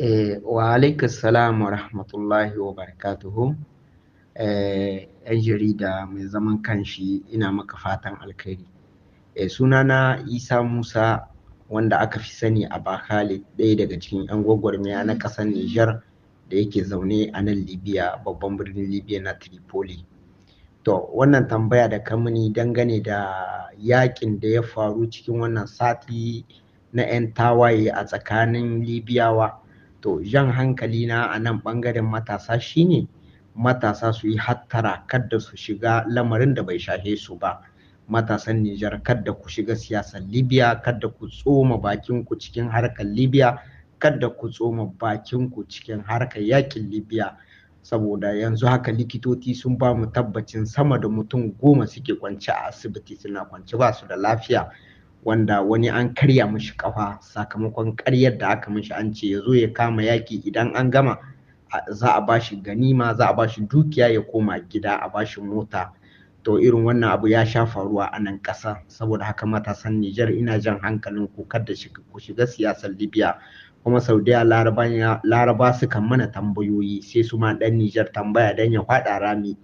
Wa alaikas salam wa rahmatullahi wa barakatuhu. 'Yan jarida mai zaman kanshi, ina maka fatan alkhairi. Sunana Isa Musa, wanda aka fi sani a Bakali, ɗaya daga cikin 'yan gwagwarmaya na ƙasar Nijar da yake zaune a nan Libya, babban birnin Libya na Tripoli. To, wannan tambaya da ka mini dangane da yakin da ya faru cikin wannan sati na 'yan tawaye a tsakanin Libiyawa. To, jan hankali na a nan ɓangaren matasa shine matasa su yi hattara, kadda su shiga lamarin da bai shahe su ba. Matasan Nijar, kadda ku shiga siyasar Libya, kadda ku tsoma bakin ku cikin harkar Libya, kadda ku tsoma bakin ku cikin harkar yakin Libya. Saboda yanzu haka likitoci sun ba mu tabbacin sama da mutum 10 suke kwance a asibiti, suna kwance ba su da lafiya, wanda wani an karya mishi kafa sakamakon karyar da aka mishi, an ce ya zo ya kama yaki, idan an gama za a bashi ganima, za a bashi dukiya, ya koma gida, a bashi mota. To, irin wannan abu ya sha faruwa a nan ƙasa. Saboda haka matasan Nijar, ina jan hankalin ku, kada ku shiga siyasar Libya. Kuma sau da Laraba sukan mana tambayoyi, sai su ma ɗan Nijar tambaya dan ya faɗa rami,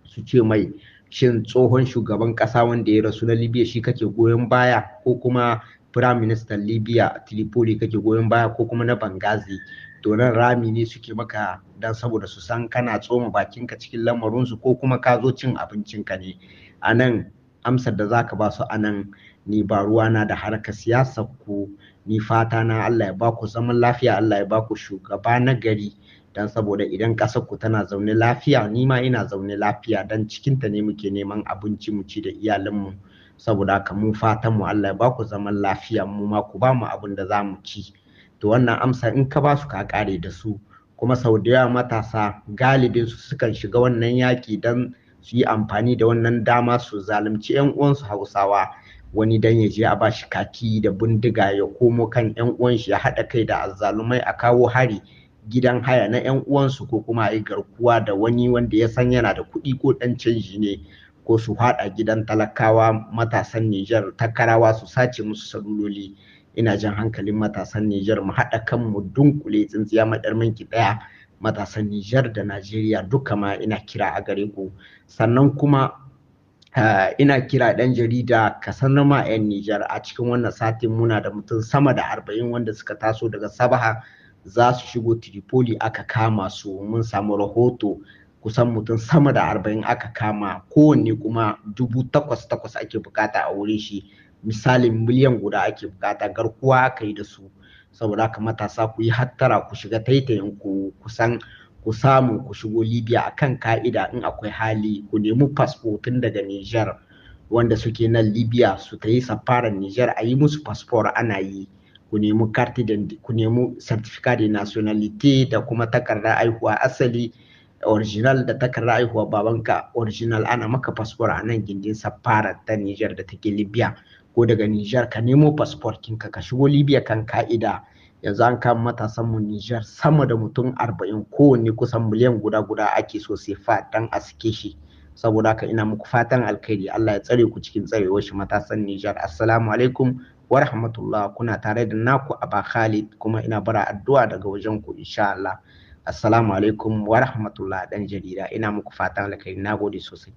su ce mai, shin tsohon shugaban ƙasa wanda ya rasu na Libya shi kake goyon baya, ko kuma Prime Minister Libya Tripoli kake goyon baya, ko kuma na Benghazi? To, nan rami ne suke maka dan saboda su san kana tsoma bakinka cikin lamarinsu ko kuma ka zo cin abincinka ne. A nan amsar da zaka ba su a nan, ni ba ruwana da harkar siyasar ku, ni fata na Allah ya ba ku zaman lafiya, Allah ya ba ku shugaba na gari, dan saboda idan ƙasar ku tana zaune lafiya, ni ma ina zaune lafiya, dan cikinta ne muke neman abinci mu ci da iyalanmu. Saboda haka mu fatan mu Allah ya ba ku zaman lafiya, mu ma ku ba mu abin da za mu ci. To, wannan amsa in ka ba su, ka kare da su. Kuma sau da yawa matasa galibin su sukan shiga wannan yaƙi dan su yi amfani da wannan dama su zalunci 'yan uwansu Hausawa. Wani dan ya je a bashi kaki da bindiga, ya komo kan 'yan uwan shi, ya haɗa kai da azzalumai, a kawo hari gidan haya na 'yan uwansu, ko kuma a yi garkuwa da wani wanda ya san yana da kuɗi ko ɗan canji ne, ko su haɗa gidan talakawa matasan Nijar takarawa su sace musu saluloli. Ina jan hankalin matasan Nijar, mu haɗa kanmu, dunkule tsintsiya maɗarminki ɗaya. Matasan Nijar da Najeriya duka ma ina kira a gare ku. Sannan kuma ina kira, ɗan jarida, ka sanar ma 'yan Nijar, a cikin wannan satin muna da mutum sama da 40 wanda suka taso daga Sabaha za su shigo Tripoli aka kama su. Mun samu rahoto kusan mutum sama da 40 aka kama, kowanne kuma 8,000 ake bukata a wurin shi, misalin miliyan 1 ake bukata. Garkuwa aka yi da su. Saboda haka matasa, ku yi hattara, ku shiga taitayin ku, kusan ku samu ku shigo Libya akan ka'ida. In akwai hali, ku nemi fasfo tun daga Niger. Wanda suke nan Libya su ta yi safarar Niger, a yi musu fasfor, ana yi. Ku nemi carte, ku nemi certificat de nationalité da kuma takardar aihuwa asali original da takardar aihuwa babanka original, ana maka fasfor a nan gindin safara ta Niger da take Libya, ko daga Niger ka nemo fasfor kinka ka shigo Libya kan ka'ida. Yanzu an kama matasan mu Niger sama da mutum 40, kowanne kusan miliyan guda guda ake so sefa dan a sike shi. Saboda haka ina muku fatan alkhairi, Allah ya tsare ku cikin tsarewar shi, matasan Niger. Assalamu alaikum wa rahmatullah. Kuna tare da naku Aba Khalid, kuma ina bara addu'a daga wajen ku insha Allah. Assalamu alaikum wa rahmatullah. Dan jarida, ina muku fatan alkhairi, nagode sosai.